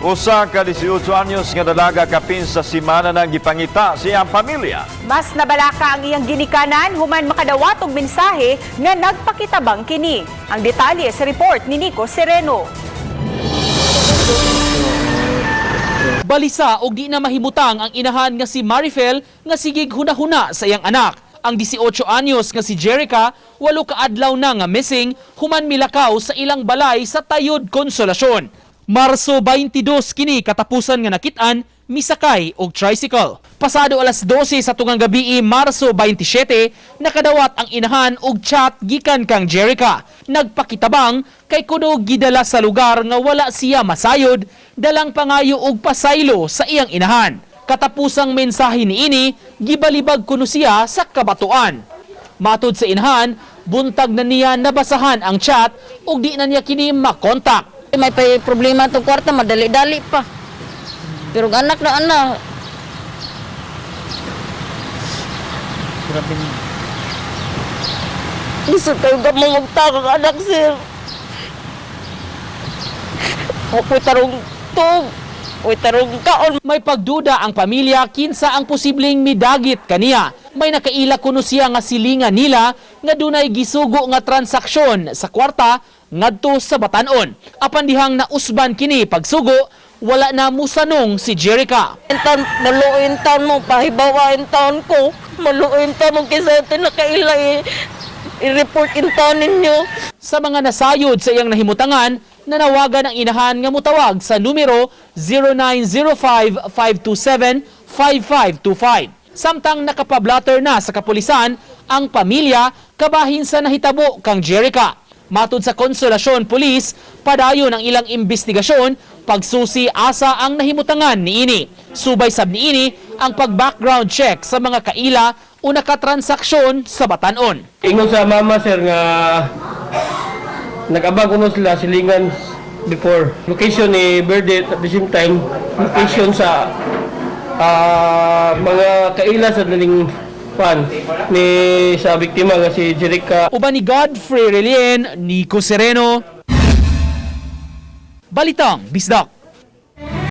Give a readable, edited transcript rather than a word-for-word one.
Usa ka 18 anyos nga dalaga kapin sa semana nang gipangita sa iyang pamilya. Mas nabalaka ang iyang ginikanan human makadawat og mensahe nga nagpakitabang kini. Ang detalye sa report ni Nico Sereno. Balisa og di na mahimutang ang inahan nga si Marifel nga sigig hunahuna sa iyang anak. Ang 18 anyos nga si Jerica, 8 ka adlaw na nga missing human milakaw sa ilang balay sa Tayod, Consolacion. Marso 22 kini katapusan nga nakit-an misakay og tricycle. Pasado alas 12 sa tungang gabi, Marso 27, nakadawat ang inahan og chat gikan kang Jerica. Nagpakitabang kay kuno gidala sa lugar nga wala siya masayod, dalang pangayo og pasaylo sa iyang inahan. Katapusang mensahe niini, gibalibag kuno siya sa kabatuan. Matud sa inahan, buntag na niya nabasahan ang chat ug di na niya kini makontak. May pa problema itong kwarta, madali-dali pa. Pero ang anak na anak. Gusto kayo ka mo magtakang anak, sir. Ako'y tarong tug. Ako'y tarong kaon. May pagduda ang pamilya kinsa ang posibleng midagit kaniya. May nakaila kuno siya nga silingan nila nga dunay gisugo nga transaksyon sa kwarta ngadto sa Batanon. Apan dihang nausban kini pagsugo, wala na musanong si Jerica. Taon, maluoy taon mo, pahibawain taon ko. Maluoy taon mo kaysa ito nakaila eh. I-report in taon ninyo. Sa mga nasayod sa iyang nahimutangan, nanawagan ang inahan nga mutawag sa numero 0905-527-5525. Samtang nakapablatter na sa kapulisan ang pamilya kabahin sa nahitabo kang Jerica. Matud sa Consolacion Police, padayon ang ilang investigasyon pagsusi asa ang nahimutangan niini. Subay sab niini ang pag-background check sa mga kaila o nakatransaksyon sa Batanon. Ingon sa mama, sir, nga nag-abang kuno sila silingan before location ni Berdit, at the same time location sa mga kaila sa daling pan ni sa biktima nga si Jerica. Uban ni Godfrey Relien, Nico Sereno. Balitang Bisdak.